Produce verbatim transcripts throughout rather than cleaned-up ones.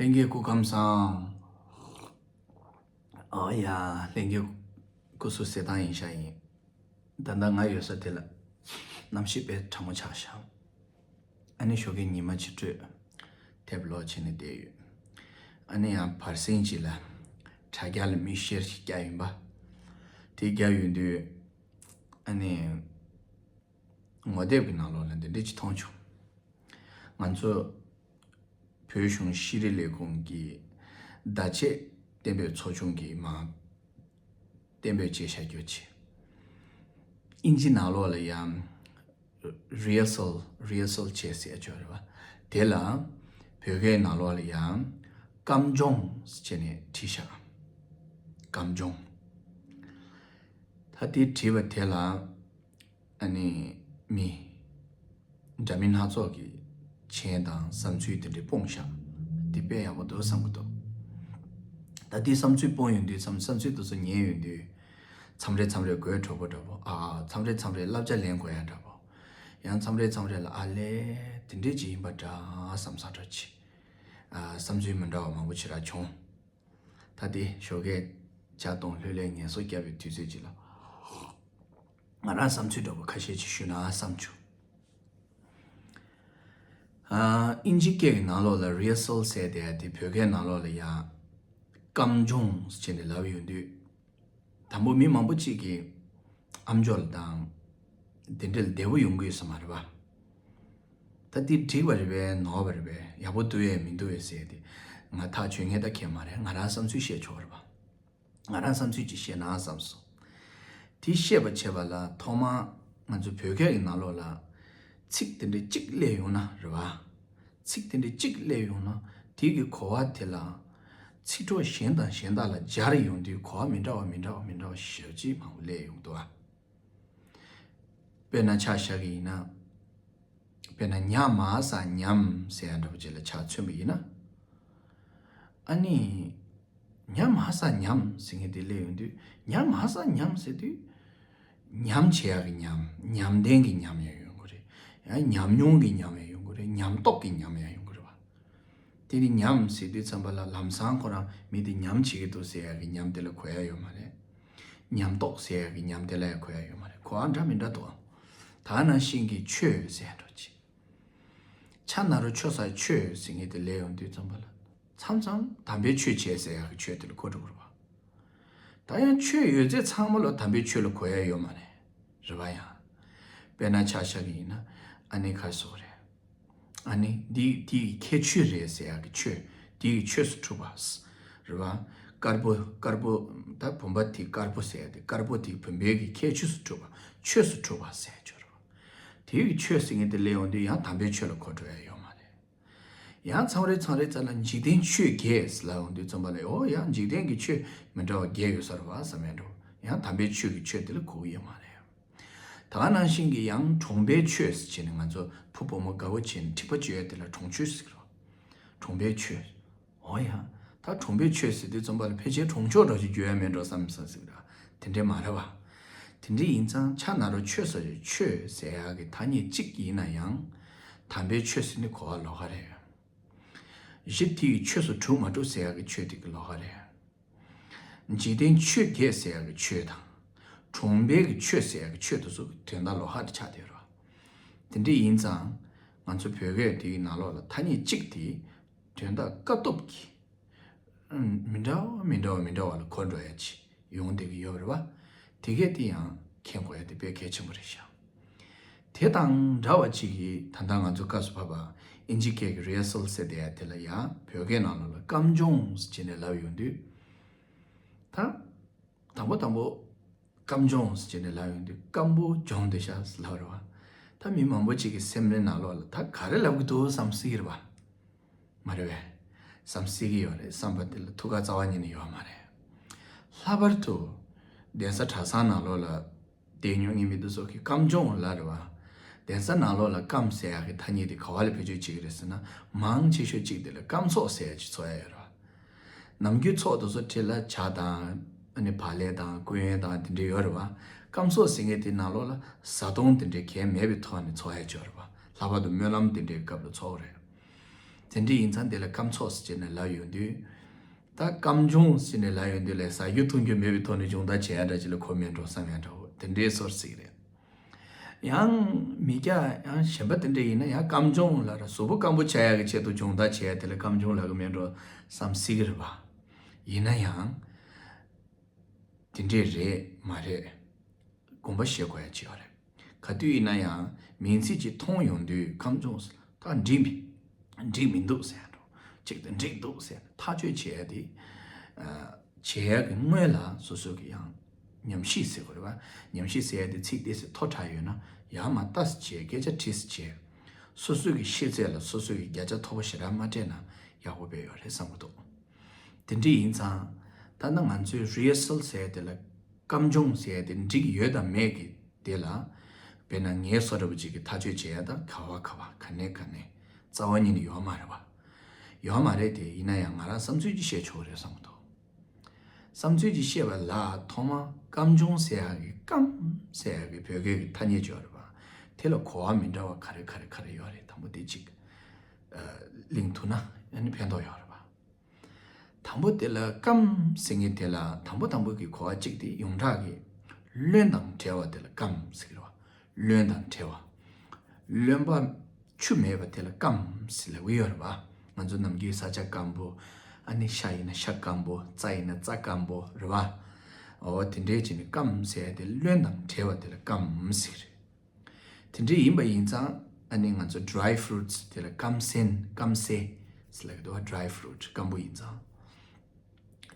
ལྷན་རྒྱས་སྐུ་ཁམས་བཟང་། ཨ་ཡ། ལྷན་རྒྱས་སྐུ་གཟུགས་གསལ་ཐང་ཡིན་ཤག་ཡིན། ད་ལྟ་ང་ཡོད་ས་དེ་ལ་གནམ་གཤིས་དཔེ་གྲང་མོ་ཆགས་ཤག་ཨ་ནི་ཞོགས་ཀས་ཉི་མ་ཕྱི་དྲོད་ཐེབས་ལོག་བྱས་ནས་བསྡད་ཡོད། ཨ་ནི་ཡང་བར་གསེང་ཅིག་ལ་དྲ་རྒྱ་ལ་མི་ཤེར་ཞིག་བརྒྱབ་ཡིན་པ། དེ་བརྒྱབ་ཡོང་དུས་ཨ་ནི་ངོ་དེབ་ཀྱི་ནང་ལོགས་ལ་འདི་འདྲ་ཅིག་མཐོང་བྱུང་། ང་ཚོ་བོད་གཞུང་ཤེས་རིག་ལས་ཁུངས་ཀྱི་བརྡ་ཆད་གཏན་འབེབས་ཚོགས་ཆུང་གིས་མར་གཏན་འབེབས་བྱས་བཞག་རྒྱུ་བྱས། ཨིན་ཇི་ནང་ལོགས་ལ་ཡང་rehearsal rehearsal བྱས་ཟེར་ཡ་ཅིག་ཡོད་རེད་པ། དེ་ལ་བོད་སྐད་ནང་ལོགས་ལ་ཡང་སྐམ་སྦྱོང་བྱས་ནས་བྲིས་བཞག་སྐམ་སྦྱོང་། ད་དེ་བྲིས་པ་དེ་ལ་ཨ་ནི་མི་འདྲ་མིན་སྣ་ཚོགས་ཀྱི་མཆན་དང་བསམ་ཚུལ་དེ་འདྲ་སྤུངས་ཤག་དེ་དཔེ་ཡག་པོ་འདུག་བསམ་གྱི་འདུག་ད་དེ་བསམ་ཚུལ་སྤུངས་ཡོང་དུས་བསམ་བསམ་ཚུལ་དེ་ཚོ་ཉན་ཡོང་དུས། མཚམས་རེ་མཚམས་རེ་དགོད་བྲོ་པོ་འདྲ་པོ། ཨ་མཚམས་རེ་མཚམས་རེ་བསླབ་བྱ་ལེན་དགོས་ཡ་འདྲ་པོ། ཡང་མཚམས་རེ་མཚམས་རེ་ལ་ཨ་ལས་དེ་འདྲས་ཅིག་ཡིན་པ་འདྲ་བསམ་ས་འདྲ་ཅིག་ཨ་བསམ་ཚུལ་མི་འདྲ་བ་མང་པོ་ཞེ་དྲག་བྱུང་། ད་དེ་ཞོགས་ཀས་ཇ་དང་ལྷོད་ལྷོད་ངལ་གསོ་བརྒྱབ་པའི་དུས་ཚོད་ཅིག་ལ། ང་རང་བསམ་ཚུལ་འདྲ་པོ་ཁ་ཤས་ཅིག་ཞུས་ན་བསམ་བྱུང་། ཨ་ཨིན་ཇི་སྐད་ཀྱི་ནང་ལོགས་ལ་rehearsal ཟེར་དེ་དེ་བོད་སྐད་ནང་ལོགས་ལ་ཡང་སྐམ་སྦྱོང་ཟེར་ནས་ལབ་ཡོང་དུས། དང་པོ་མི་མང་པོ་གཅིག་གིས་ཨམ་ཅོག་ལ་དང་། དེ་འདྲ་ལ་བདེ་པོ་ཡོང་གི་ཡོད་ས་མ་རེད་པ། ད་འདི་འགྲིག་པ་རེད་པས་ནོར་བ་རེད་པས་ཡག་པོ་འདུག་ཡས་མི་འདུག་ཡས་ཟེར་ཏེ། ང་ཐག་ཆོད་ངེས་ད་ཁྱད་མ་རེད། ང་རང་བསམ་ཚུལ་བཤད་ཆོག་རེད་པ། ང་རང་བསམ་ཚུལ་ཅིག་བཤད་ན་བསམ་སོང་། དེ་བཤད་པ་བྱས་པ་ལ་ཐོག་མར་ང་ཚོ་བོད་སྐད་ཀྱི་ནང་ལོགས་ལ་ཚིག་དེ་འདྲ་གཅིག་སླེབས་ཡོང་ན་རེད་པ། ཚིག་དེ་འདྲ་གཅིག་སླེབས་ཡོང་ན་དེ་གི་གོ་བ་དེ་ལ་ཚིག་གྲོགས་གཞན་དང་གཞན་དག་ལ་སྦྱར་ཡོང་དུས་གོ་བ་མི་འདྲ་བ་མི་འདྲ་བ་མི་འདྲ་བ་ཞེ་པོ་ཅིག་མང་པོ་སླེབས་ཡོང་འདུག་ཨ། དཔེར་ན་ཆ་བཞག་གི་ཡིན་ན། དཔེར་ན་ཉ་མ་ས་ཉམས་ཟེར་ཡ་འདྲ་པོ་ཅིག་ལ་ཆ་མཚོན་པ་ཡིན་ན། ཨ་ནི། ཉ་མ་ས་ཉམས་ཟེར་མཁན་དེ་སླེབས་ཡོང་དུས་ཉ་མ་ས་ཉམས་ཟེར་དུས། ཉམས་བྱེད་ཡག་གི་ཉམས། ཉམས་ལྡན་གྱི་ཉམས་ཡང་ཡོང་གི་རེད། ཡང་ཉམས་མྱོང་གི་ཉམས་ཡང་ཡོང་གི་རེད། ཉམས་རྟོགས་ཀྱི་ཉམས་ཡང་ཡོང་གི་རེད་པ། དེ་ནི་ཉམས་ཟེར་དུས་ཙམ་པ་ལ་ལམ་སང་ཁོ་རང་མི་དེ་ཉམས་བྱེད་ཀྱི་འདུག་ཟེར་ཡག་གི་ཉམས་དེ་ལ་གོ་ཡ་ཡོད་མ་རེད། ཉམས་རྟོགས་ཟེར་ཡག་གི་ཉམས་དེ་ལ་ཡང་གོ་ཡ་ཡོད་མ་རེད། གོ་བ་འདྲ་མི་འདྲ་འདུག་ད་ནང་བཞིན་གྱི་ཆོས་ཟེར་ཡ་འདྲ་ཅིག་ཆ་ན་རོ་ཆོ་ས་ཆོས་ཟེར་མཁན་དེ་སླེབས་ཡོང་དུས་ཙམ་པ་ལ། མཚམས་མཚམས་དམ་པའི་ཆོས་བྱས་ཟེར་ཡག་གི་ཆོས་དེ་ལ་གོ་འགྲོ་གི་རེད་པ། ད་ཡང་ཆོས་ཡོད་ཚད་ཚང་མ་ལ་དམ་པའི་ཆོས་ལ་གོ་ཡ་ཡོད་མ་རེད། རེད་པ་ཡང་། དཔེར་ན་ཆ་བཞག་གི་ཡིན་ན་ཨ་ནི་ག་རེ་ཟེར་དགོས་རེད། ཨ་ནི་འདི་འདི་ཡི་ཁྱད་ཆོས་རེད་ཟེར་ཡག་གི་ཆོས། འདི་ཡི་ཆོས་སུ་གྲུབ་པ། རེད་པ། དཀར་པོ་དཀར་པོ། ད་བུམ་པ་དེ་དཀར་པོ་ཟེར་ཡག་དེ་དཀར་པོ་དེ་བུམ་པའི་གི་ཁྱད་ཆོས་སུ་གྲུབ་པ། ཆོས་སུ་གྲུབ་པ་ཟེར་ཡག་ཆོས་རེད་པ། དེ་ཡི་ཆོས་ཟེར་མཁན་དེ་སླེབས་ཡོང་དུས་ཡང་དམ་པའི་ཆོས་ལ་གོ་འགྲོ་ཡ་ཡོད་མ་རེད། ཡང་མཚམས་རེ་མཚམས་རེ་ཙམ་ལ་འཇིག་རྟེན་ཆོས་བརྒྱད་ལབ་ཡོང་དུས་ཙམ་པ་ལ་ཨོ་ཡང་འཇིག་རྟེན་གྱི་ཆོས་མི་འདྲ་བ་བརྒྱད་ཡོད་ས་རེད་པ་བསམ་ཡ་འགྲོ། ཡང་དམ་པའི་ཆོས་ཀྱི་ཆོས་དེ་ལ་གོ་གི་ཡོད་མ་རེད། ད་ག་ནང་བཞིན་གྱི་ཡང་གྲོང་པའི་ཆོས་ཟེར་བྱས་ནས་ང་ཚོ་ཕུ་བུ་མོ་དགའ་བོ་བྱས་ནས་འཁྲིག་པ་སྤྱོད་ཡ་དེ་ལ་གྲོང་ཆོས་ཟེར་གི་རེད་པ། གྲོང་པའི་ཆོས། ཨོ་ཡ། ད་གྲོང་པའི་ཆོས་ཟེར་དུས་ཙམ་པ་ལ་ཕལ་ཆེར་གྲོང་ཆོག་འདྲ་ཞིག་འགྱུར་ཡ་མེད་འགྲོ་བསམ་བསམ་ཟེར་གི་རེད། དེ་འདྲས་མ་རེད་པ། དེ་འདྲས་ཡིན་ཙང་ཆ་ན་རོ་ཆོ་ས་ཆོས་ཟེར་ཡག་གི་ཐ་སྙད་གཅིག་ཡིན་ན་ཡང་། དམ་པའི་ཆོས་ཟེར་ནི་གོ་བ་ལོགས་ཀ་རེད། གཞི་དེ་ཡི་ཆོས་སུ་གྲུབ་མ་གྲུབ་ཟེར་ཡག་གི་ཆོས་དེ་གི་ལོགས་ཀ་རེད། འཇིག་རྟེན་ཆོས་བརྒྱད་ཟེར་ཡག་གི་ཆོས་དང་། གྲོང་པའི་གི་ཆོས་ཟེར་ཡག་གི་ཆོས་དེ་ཚོ་གི་དོན་དག་ལོགས་ཀ་རེ་ཆགས་བསྡད་ཡོད་རེད་པ། དེ་འདྲས་ཡིན་ཙང་། ང་ཚོ་བོད་སྐད་དེ་གི་ནང་ལོགས་ལ་ཐ་སྙད་གཅིག་དེ། དོན་དག་ཀ་སྟོབས་ཀྱིས། ཨམ། མི་འདྲ་བ་མི་འདྲ་བ་མི་འདྲ་བ་ལ་གོ་འགྲོ་ཡ་ཅིག་ཡོང་བསྡད་ཀྱི་ཡོད་རེད་པ། དེ་གས་དེ་ཡང་མཁྱེན་དགོས་ཡ་དེ་དཔེ་གལ་ཆེན་པོ་རེད་ཤག་དེ་དང་འདྲ་བ་ཅིག་གིས་ད་ལྟ་ང་ཚོ་སྐབས་སུ་བབས་པ་ཨིན་ཇི་སྐད་ཀྱི་rehearsal ཟེར་བསྡད་ཡ་དེ་ལ་ཡང་བོད་སྐད་ནང་ལོགས་ལ་སྐམ་སྦྱོང་ཟེར་བྱས་ནས་ལབ་ཡོང་དུས། ད། དང་པོ་དང་པོ། སྐམ་སྦྱོང་ཟེར་བྱས་ནས་ལབ་ཡོང་དུས་སྐམ་པོ་སྦྱོང་བསྡད་ཤག་ཟེར་ལབ་རེད་པ། ད་མི་མང་པོ་ཅིག་གི་སེམས་ནང་ལོགས་ལ་ད་ག་རེ་ལབ་ཀྱི་འདུག་བསམ་སྲིད་ཀྱི་རེད་པ། མ་རེད་པས། བསམ་སྲིད་ཀྱི་ཡོད་རེད་བསམ་པ་དེ་ལ་ཐུགས་ཁ་རྩ་བ་ཉིད་ནས་ཡོད་མ་རེད། ལྷག་པར་དུ། གདན་ས་གྲྭ་ཚང་ནང་ལོགས་ལ། བསྡད་མྱོང་མཁན་མི་དེ་ཚོ་གིས་སྐམ་སྦྱོང་ལབ་རེད་པ། གདན་ས་ནང་ལོགས་ལ་སྐམ་ཟེར་ཡག་གི་ཐ་སྙད་དེ་ག་པ་ལ་བེད་སྤྱོད་བྱེད་ཀྱི་རེད་ཟེར་ན། མང་ཆེ་ཤོས་གཅིག་དེ་ལ་སྐམ་ཚོགས་ཟེར་ཡག་ཅིག་ཚོགས་ཡ་ཡོད་རེད་པ། ནམ་རྒྱུན་ཚོགས་དེ་ཚོ་འཁྲིས་ལ་ཇ་དང་། ཨ་ནི་བག་ལེབ་དང་སྐུ་ཡོན་དང་དེ་འདྲ་ཡོད་རེད་པ། སྐམ་ཚོགས་ཟེར་མཁན་དེ་ནང་ལོགས་ལ་བཟའ་བཏུང་དེ་འདྲ་གང་ཡང་མེད་པའི་ཐོག་ནས་ཚོགས་ཡ་ཅིག་ཡོད་རེད་པ། ལྷག་པར་དུ་སྨོན་ལམ་དེ་འདྲའི་སྐབས་ལ་ཚོགས་རེད། དེ་འདྲ་ཡིན་ཙང་དེ་ལ་སྐམ་ཚོགས་ཟེར་ནས་ལབ་ཡོང་དུས། ད་སྐམ་ལྗོངས་ཟེར་ནས་ལབ་ཡོང་དུས་ལ་ཟ་རྒྱུ་འཐུང་རྒྱུ་མེད་པའི་ཐོག་ནས་སྦྱོང་བརྡར་བྱེད་ཡ་འདྲ་ཅིག་ལ་གོ་མེད་འགྲོ་བསམ་ཡ་འདྲ་བོ་དེ་འདྲའི་སོར་ཞིག་རེད། ཡང་མི་སྐྱ་ཡང་གཞན་པ་དེ་འདྲ་ཡིན་ན་ཡང་སྐམ་ལྗོངས་ལ་ར་གཟུགས་པོ་སྐམ་པོ་ཆགས་ཡ་གི་ཆེད་དུ་སྦྱོང་བརྡར་བྱེད་ཡ་དེ་ལ་སྐམ་ལྗོངས་ལབ་གི་མེད་འགྲོ་བསམ་སྲིད་གི་རེད་པ། ཡིན་ན་ཡང་དེ་འདྲས་རེད་མ་རེད། དགོངས་པ་བཞེས་དགོས་ཡ་ཅིག་ཡོད་རེད། ག་དུས་ཡིན་ན་ཡང་མིང་ཚིག་ཅིག་མཐོང་ཡོང་དུས་སྐམ་ལྗོངས་ད་འགྲིག་མི་འགྲིག་མི་འདུག་ཟེར་ཡ་འགྲོ། གཅིག་ཏུ་འགྲིག་འདུག་ཟེར་ཐག་གཅོད་བྱེད་ཡ་དེ། ཨ། བྱེད་ཡ་གི་སྔོན་ལ་སོ་སོ་གི་ཡང་ཉམས་ཞིབ་ཟེར་དགོས་རེད་པ། ཉམས་ཞིབ་ཟེར་ཡ་དེ་ཚིག་དེ་ཚོ་མཐོ་དྲགས་ཡོད་ན་ཡར་མར་ལྟ་ཟེར་བྱས། སྐད་ཆ་དྲིས་ཟེར་བྱས། སོ་སོ་གི་ཤེས་ཚད་ལ་སོ་སོ་གི་བརྒྱ་ཆ་མཐོ་པོ་ཞེ་དྲག་མ་སྤྲད་ན་ཡག་པོ་དཔེ་ཡོད་རེད་བསམ་གི་འདུག་དེ་འདྲ་ཡིན་ཙང་། ད་ལྟ་ང་ཚོའི་rehearsal་ཟེར་ཡ་དེ་ལ་སྐམ་ལྗོངས་ཟེར་ཡ་དེ་འགྲིག་ཡོད་དང་མེད་ཀྱི་དེ་ལ། དཔེར་ན་ངའི་བཟོ་འདྲ་པོ་ཅིག་གིས་ཐག་གཅོད་བྱེད་ཡ་ད་ག་བ་ག་བ་ག་ནས་ག་ནས་རྩ་བ་ཉིད་ནས་ཡོད་མ་རེད་པ། ཡོད་མ་རེད་དེ། ཡིན་ན་ཡང་ང་རང་བསམ་ཚུལ་ཅིག་བཤད་ཆོག་གི་རེད་བསམ་གི་འདུག་བསམ་ཚུལ་ཅིག་བཤད་པ་ལ་ཐོག་མ་སྐམ་ལྗོངས་ཟེར་ཡ་གི་སྐམ་ཟེར་ཡ་གི་བོད་སྐད་ཀྱི་ཐ་སྙད་ཅིག་ཡོད་རེད་པ། དེ་ལ་གོ་བ་མི་འདྲ་བ་ག་རེ་ག་རེ་ག་རེ་ཡོད་རེད། དང་པོ་དེ་གཅིག་ཨ། གླེང་ཐུབ་ན་ཨ་ནི་ཕན་ཐོགས་ཡོད་རེད་པ། དང་པོ་དེ་ལ་སྐམ་ཟེར་མཁན་དེ་ལ་དང་པོ་དང་པོ་གི་གོ་བ་གཅིག་དེ་ཡོངས་གྲགས་ཀྱི་རློན་དང་བྲལ་བ་དེ་ལ་སྐམ་ཟེར་གི་རེད་པ། རློན་དང་བྲལ་བ། རློན་པ་ཆུ་མེད་པ་དེ་ལ་སྐམ་ཟེར་ལབ་ཀྱི་ཡོད་རེད་པ། ང་ཚོ་ནམ་རྒྱུན་ས་ཆ་སྐམ་པོ། ཨ་ནི་ཤ་ཡིན་ན་ཤ་སྐམ་པོ། རྩྭ་ཡིན་ན་རྩྭ་སྐམ་པོ་རེད་པ། འོ་དེ་འདྲའི་བྱས་ནས་སྐམ་ཟེར་ཡ་དེ་རློན་དང་བྲལ་བ་དེ་ལ་སྐམ་ཟེར། དེ་འདྲ་ཡིན་པ་ཡིན་ཙང་ཨ་ནི་ང་ཚོ་dry fruits་དེ་ལ་སྐམ་སེན་སྐམ་སེ་ཟེར་ལབ་ཀྱི་འདུག་པ། dry fruit་སྐམ་པོ་ཡིན་ཙང་།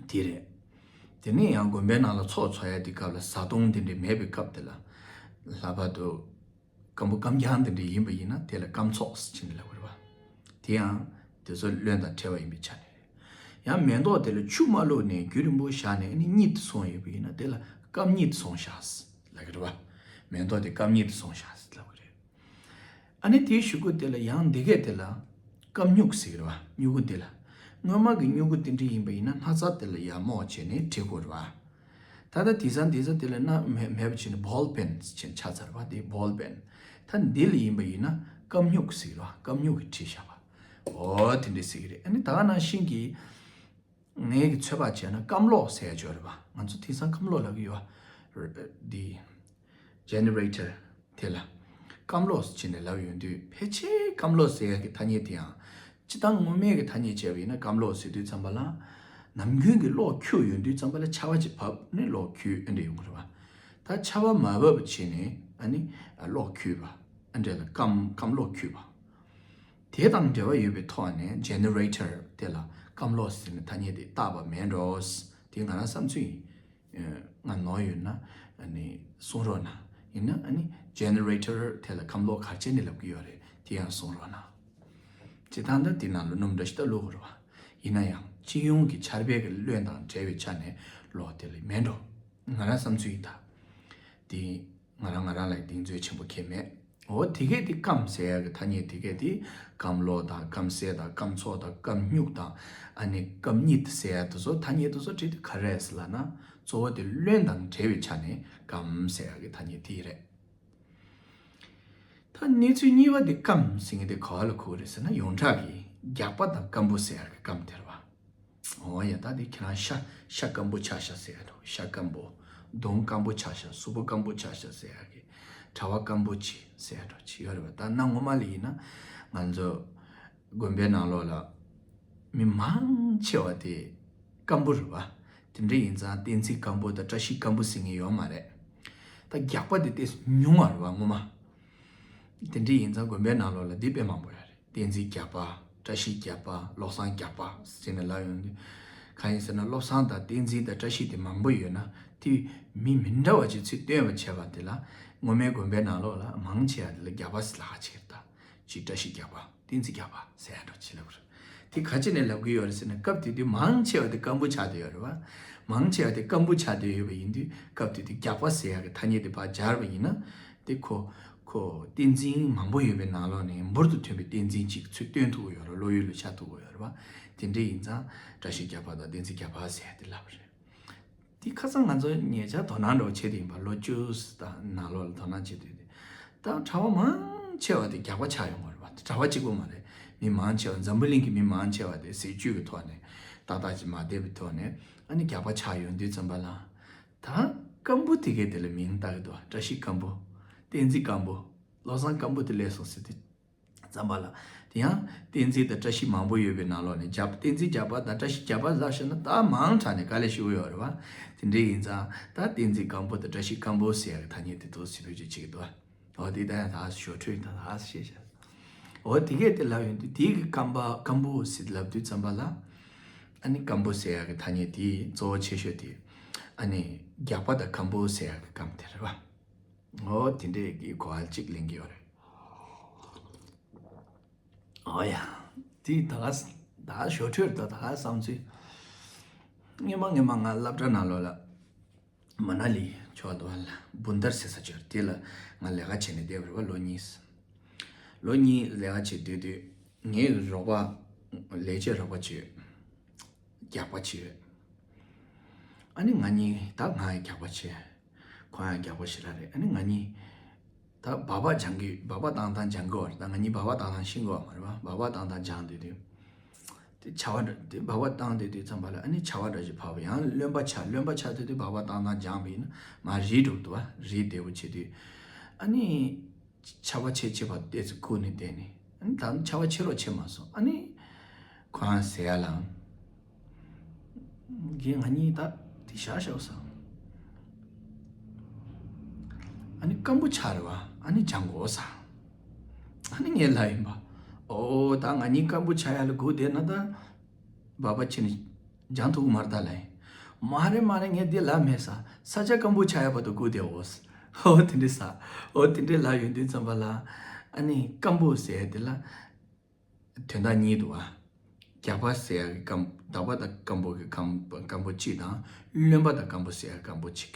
དེ་རེད། དེ་ནས་ཡང་དགོན་པའི་ནང་ལ་ཚོགས་འཚོགས་ཡ་དེ་སྐབས་ལ་བཟའ་བཏུང་དེ་འདྲ་མེད་པའི་སྐབས་དེ་ལ། ལྷག་པར་དུ་སྐམ་པོ་སྐམ་རྐྱང་དེ་འདྲ་ཡིན་པ་ཡིན་ན་དེ་ལ་སྐམ་ཚོགས་ཟེར་ནས་ལབ་ཀྱི་རེད་པ། དེ་ཡང་དེ་ཚོ་རློན་དང་བྲལ་བ་ཡིན་པའི་ཆ་ནས་རེད། ཡང་མེ་ཏོག་དེ་ལ་ཆུ་མ་བླུགས་ནས་རྒྱུན་རིང་པོ་བཞག་ནས་ཨ་ནི་གཉིད་སོང་ཡོད་པ་ཡིན་ན་དེ་ལ་སྐམ་གཉིད་སོང་བཞག་ལབ་ཀྱི་རེད་པ། མེ་ཏོག་དེ་སྐམ་གཉིད་སོང་བཞག་ལབ་ཀྱི་རེད། ཨ་ནི་དེའི་གཞུག་གུ་དེ་ལ་ཡང་འདི་གས་དེ་ལ་སྐམ་སྨྱུག་ཟེར་གྱི་རེད་པ། སྨྱུ་གུ་དེ་ལ། སྔོན་མ་གི་སྨྱུ་གུ་དེ་འདྲ་ཡིན་པ་ཡིན་ན་སྣ་ཚ་དེ་ལ་ཡར་རྨོག་བྱས་ནས་བྲི་དགོས་རེད་པ། ད་ལྟ་དེང་སང་དེང་སང་དེ་ལ་སྣ་མེད་མེད་པ་བྱས་ནས་ball pen་བྱས་ཆགས་ཚར་བ་དེ་ball pen། ད་འདི་ལ་ཡིན་པ་ཡིན་ན་སྐམ་སྨྱུག་ཟེར་གྱི་རེད་པ། སྐམ་སྨྱུག་གིས་བྲིས་བཞག་པ། འོ་དེ་འདྲ་ཟེར་གྱི་རེད། ཨ་ནི་ད་ག་ནང་བཞིན་གྱི། ངས་ཀྱི་ཚོད་དཔག་བྱས་ན་སྐམ་གློག་ཟེར་ཡ་ཅིག་ཡོད་རེད་པ། ང་ཚོ་དེང་སང་སྐམ་གློག་ལབ་ཀྱི་ཡོད་པ། འདི་generator་དེ་ལ་སྐམ་གློག་ཟེར་ནས་ལབ་ཡོང་དུས་ཕལ་ཆེར་སྐམ་གློག་ཟེར་ཡ་གི་ཐ་སྙད་དེ་ཡང་སྤྱིར་བཏང་ངོ་མའི་གི་ཐ་སྙད་བྱས་པ་ཡིན་ན་སྐམ་གློག་ཟེར་དུས་ཙམ་པ་ལ་ནམ་རྒྱུན་གྱི་གློག་འཁྱུག་ཡོང་དུས་ཙམ་པ་ལ་ཆར་པ་ཅིག་བབས་ནས་གློག་འཁྱུག་ཨེ་འདྲ་ཡོང་གི་རེད་པ། ད་ཆར་པ་མ་བབས་པ་བྱས་ནས་ཨ་ནི་གློག་འཁྱུག་པ། ཨེ་འདྲ་ལ་སྐམ་སྐམ་གློག་འཁྱུག་པ། དེ་དང་འབྲེལ་བ་ཡོད་པའི་ཐོག་ནས་generator་དེ་ལ་སྐམ་གློག་ཟེར་ནས་ཐ་སྙད་དེ་བཏགས་པ་མེད་འགྲོ། དེ་ང་རང་བསམ་ཚུལ་ཡིན། ང་ནོར་ཡོད་ན་ཨ་ནི་གསུང་རོགས་གནང་། ཡིན་ན་ཨ་ནི་generator་དེ་ལ་སྐམ་གློག་ག་རེ་བྱས་ནས་ལབ་ཀྱི་ཡོད་རེད་དེ་ཡང་གསུང་རོགས་གནང་། སྤྱིར་བཏང་ད་དེ་ནང་ལ་སྣུམ་འདྲ་ཞིག་ད་བླུགས་དགོས་རེད་པ། ཡིན་ན་ཡང་སྤྱི་ཡོངས་ཀྱི་ཆར་པའི་གི་རློན་དང་བྲལ་བའི་ཆ་ནས་གློག་དེ་ལ་མེད་འགྲོ། ང་རང་བསམ་ཚུལ་ཡིན་ད། དེ། ང་རང་ང་རང་ལ་གདེང་ཚོད་ཆེན་པོ་ཁེལ་མེད། འོ་དེ་གས་དེ་སྐམ་ཟེར་ཡ་གི་ཐ་སྙད་དེ་གས་དེ་སྐམ་གློག་དང་སྐམ་སེ་དང་སྐམ་ཚོགས་དང་སྐམ་སྨྱུག་དང་ཨ་ནི་སྐམ་གཉིད་ཟེར་ཡ་དེ་ཚོ་ཐ་སྙད་དེ་ཚོ་བྲིས་དུས་ག་རེ་རེད་ཟེར་ལབ་ན་གཙོ་བོ་དེ་རློན་དང་བྲལ་བའི་ཆ་ནས་སྐམ་ཟེར་ཡ་གི་ཐ་སྙད་དེ་རེད། ད་གནས་ཚུལ་གཉིས་པ་དེ་སྐམ་ཟེར་མཁན་དེ་ག་བ་ལ་གོ་གི་རེད་ཟེར་ན་ཡོངས་གྲགས་ཀྱི་རྒྱགས་པ་དང་སྐམ་པོ་ཟེར་ཡ་གི་སྐམ་དེ་རེད་པ། འོ་ཡ་ད་དེ་ཁྱེད་རང་ཤ་ཤ་སྐམ་པོ་ཆགས་ཤག་ཟེར་ཡ་འགྲོ། ཤ་སྐམ་པོ། གདོང་སྐམ་པོ་ཆགས་ཤག་གཟུགས་པོ་སྐམ་པོ་ཆགས་ཤག་ཟེར་ཡ་གི་གྲྭ་པ་སྐམ་པོ་ཆེ་ཟེར་ཡ་འགྲོ་ཅིག་ཡོད་རེད་པ། ད་གནའ་སྔོན་མ་ལ་ཡིན་ན་ང་ཚོ་དགོན་པའི་ནང་ལོགས་ལ་མི་མང་ཆེ་བ་དེ་སྐམ་པོ་རེད་པ། དེ་འདྲ་ཡིན་ཙང་བསྟན་འཛིན་སྐམ་པོ་དང་བཀྲ་ཤིས་སྐམ་པོ་ཟེར་མཁན་ཡོད་མ་རེད། ད་རྒྱགས་པ་དེ་ཏོག་ཙམ་ཉུང་བ་རེད་པ་སྔོན་མ། དེ་འདྲ་ཡིན་ཙང་དགོན་པའི་ནང་ལོགས་ལ་འདི་དཔེ་མང་པོ་ཡོད་རེད། བསྟན་འཛིན་རྒྱགས་པ། བཀྲ་ཤིས་རྒྱགས་པ། བློ་བཟང་རྒྱགས་པ་ཟེར་ནས་ལབ་ཡོང་དུས། གང་ཡིན་ཟེར་ན་བློ་བཟང་དང་བསྟན་འཛིན་དང་བཀྲ་ཤིས་དེ་མང་པོ་ཡོད་ན་དེ་མི་མི་འདྲ་བ་ཅིག་ཚུར་སྟོན་པ་བྱས་པ་དེ་ལ་སྔོན་མའི་དགོན་པའི་ནང་ལོགས་ལ་མང་ཆེ་བ་དེ་ལ་རྒྱགས་པ་ཟེར་ལབ་ཀྱི་རེད་ད། ཅིག་བཀྲ་ཤིས་རྒྱགས་པ། བསྟན་འཛིན་རྒྱགས་པ་ཟེར་ཡ་འདྲ་ཅིག་ལབ་དགོས་རེད། དེ་ག་ཅི་ནས་ལབ་ཀྱི་ཡོད་རེད་ཟེར་ན་སྐབས་དེ་དུས་མང་ཆེ་བ་དེ་སྐམ་པོ་ཆགས་བསྡད་ཡོད་རེད་པ། མང་ཆེ་བ་དེ་སྐམ་པོ་ཆགས་བསྡད་ཡོད་པ་ཡིན་དུས་སྐབས་དེ་དུས་རྒྱགས་པ་ཟེར་ཡ་གི་ཐ་སྙད་དེ་ཕར་སྦྱར་བ་ཡིན་ན་དེ་ཁོ་ཁོ་བསྟན་འཛིན་མང་པོ་ཡོད་པའི་ནང་ལོགས་ནས་འབུར་དུ་ཐོན་པའི་བསྟན་འཛིན་གཅིག་ཚུར་སྟོན་ཐུབ་ཀྱི་ཡོད་རེད། བློ་ཡུལ་ལ་འཆར་ཐུབ་ཀྱི་ཡོད་རེད་པ། དེ་འདྲ་ཡིན་ཙང་བཀྲ་ཤིས་རྒྱགས་པ་དང་བསྟན་འཛིན་རྒྱགས་པ་ཟེར་ཡ་དེ་ལབ་པ་རེད། དེ་ཁ་སང་ང་ཚོ་ཉེ་ཆར་དོ་སྣང་འདྲ་བོ་བྱེད་དུ་ཡིན་པ། ལོ་བཅུ་དང་ནང་ལོགས་ལ་དོ་སྣང་བྱེད་དུ་ཡིན། ད་གྲྭ་པ་མང་ཆེ་བ་དེ་རྒྱགས་པ་ཆགས་ཡོང་བ་རེད་པ། གྲྭ་པ་གཅིག་པོ་མ་རེད། མི་མང་ཆེ་བ་འཛམ་བུ་གླིང་གི་མི་མང་ཆེ་བ་དེ་ཟས་བཅུད་ཀྱི་ཐོག་ནས་ཏག་ཏག་ཅིག་མ་བསྡད་པའི་ཐོག་ནས་ཨ་ནི་རྒྱགས་པ་ཆགས་ཡོང་དུས་ཙམ་པ་ལ། ད་སྐམ་པོ་དེ་གས་དེ་ལ་མིང་བཏགས་ཀྱི་འདུག་བཀྲ་ཤིས་སྐམ་པོ། བསྟན་འཛིན་སྐམ་པོ། བློ་བཟང་སྐམ་པོ་དེ་སླེབས་སོང་ཟེར་དུས་ཙམ་པ་ལ། དེ་ཡང་བསྟན་འཛིན་དང་བཀྲ་ཤིས་མང་པོ་ཡོད་པའི་ནང་ལོགས་ནས་རྒྱགས་བསྟན་འཛིན་རྒྱགས་པ་དང་བཀྲ་ཤིས་རྒྱགས་པ་ལབ་བཞག་ན་ད་མང་དྲགས་ནས་དཀའ་ལས་ཞེ་པོ་ཡོད་རེད་བ། དེ་འདྲ་ཡིན་ཙང་ད་བསྟན་འཛིན་སྐམ་པོ་དང་བཀྲ་ཤིས་སྐམ་པོ་ཟེར་ཡག་གི་ཐ་སྙད་དེ་ཏོག་ཙམ་བེད་སྤྱོད་བྱེད་ཀྱི་འདུག་བ། འོ་དེ་ད་ཡང་ད་ཞོར་འཕྲོས་ཡིན་ད་ད་ཤེས་བཞག་འོ་དེ་གས་དེ་ལབ་ཡོང་དུས་དེ་གི་སྐམ་པ་སྐམ་པོ་ཟེར་ལབ་དུས་ཙམ་པ་ལ། ཨ་ནི་སྐམ་པོ་ཟེར་ཡག་གི་ཐ་སྙད་དེ་གཙོ་བོ་ཆེ་ཤོས་དེ། ཨ་ནི་རྒྱགས་པ་དང་སྐམ་པོ་ཟེར་ཡག་གི་སྐམ་དེ་རེད་བ། འོ་དེ་འདྲས་ཀྱི་གོ་བ་གཅིག་ལེན་གྱི་ཡོད་རེད། འོ་ཡ། དེ་ད་ག་ད་ག་ཞོར་འཕྲོས་ད་ད་ག་བསམ་ཚུལ། སྔོན་མ་སྔོན་མ་ང་སློབ་གྲྭ་ནང་ལོགས་ལ། མ་ན་ལི་ཕྱོགས་དུ་བ་ལ་བུན་དར་ཟེར་ས་ཅིག་ཡོད་རེད། དེ་ལ་ང་ལས་ཀ་བྱས་ནས་བསྡད་པ་རེད་བ་ལོ་གཉིས། ལོ་གཉིས་ལས་ཀ་བྱས་སྡོད་དུས་ངའི་རོགས་པ་ལས་བྱེད་རོགས་པ་ཅིག་ཡོད། རྒྱགས་པ་ཅིག་ཡོད། ཨ་ནི་ང་གཉིས་ད་ང་ཡང་རྒྱགས་པ་བྱས། ཁོ་ཡང་རྒྱགས་པ་ཞེ་དྲག་རེད། ཨ་ནི་ང་གཉིས་ད་སྦག་སྦག་སྦྱང་གི་སྦག་སྦག་བཏང་བཏང་སྦྱང་གི་ཡོད་རེད། ད་ང་གཉིས་སྦག་སྦག་བཏང་བཏང་ཤེས་གི་ཡོད་མ་རེད་བ། སྦག་སྦག་བཏང་བཏང་སྦྱང་སྡོད་དུས། དེ་བྱ་བ་འདྲ་དེ་སྦག་སྦག་བཏང་སྡོད་དུས་ཙམ་པ་ལ་ཨ་ནི་བྱ་བ་འདྲ་ཞིག་བབས་པ། ཡང་རློན་པ་ཆགས། རློན་པ་ཆགས་སྡོད་དུས་སྦག་སྦག་བཏང་བཏང་སྦྱངས་པ་ཡིན་ན་མར་རིལ་འགྲོ་གི་འདུག་བ། རིལ་བདེ་པོ་བྱེད་དུས་ཨ་ནི་ཆར་པ་ཆེ་ཆེ་བ་ཏོག་ཙམ་ཁུག་ནས་བསྡད་ནས། ཨ་ནི་ད་ཆར་པ་ཆེ་རོགས་བྱེད་མ་སོང་། ཨ་ནི་ཁོ་རང་ཟེར་ཡ་ལ། རྒན་ང་གཉིས་ད་དེ་བཞག་བཞག་ས། ཨ་ནི་སྐམ་པོ་ཆགས་རེད་བ། ཨ་ནི་སྦྱང་དགོས་ས། ཨ་ནི་ངས་ལབ་ཡིན་པ། ཨོ་ད་ང་གཉིས་སྐམ་པོ་ཆགས་ཡ་ལ་སྒུག་བསྡད་ན་ད། སྦག་སྦག་བྱས་ནས་སྦྱང་ཐུབ་ཀྱི་མ་རེད་ད་ལབ་ཡིན། མ་རེད་མ་རེད། ངས་འདི་ལབ་མེད་ས། ས་ཆ་སྐམ་པོ་ཆགས་ཡ་བར་དུ་སྒུག་བསྡད་འོ་ས། ཨོ་དེ་འདྲ་ས། ཨོ་དེ་འདྲ་ལབ་ཡོང་དུས་ཙམ་པ་ལ། ཨ་ནི་སྐམ་པོ་ཟེར་ཡ་དེ་ལ། དོན་དག་གཉིས་འདུག་བ། རྒྱགས་པ་ཟེར་ཡག་གི་སྐམ་རྒྱགས་པ་དང་སྐམ་པོ་གི་སྐམ་སྐམ་པོ་གཅིག་དང་། རློན་པ་དང་སྐམ་པོ་ཟེར་ཡག་སྐམ་པོ་གཅིག་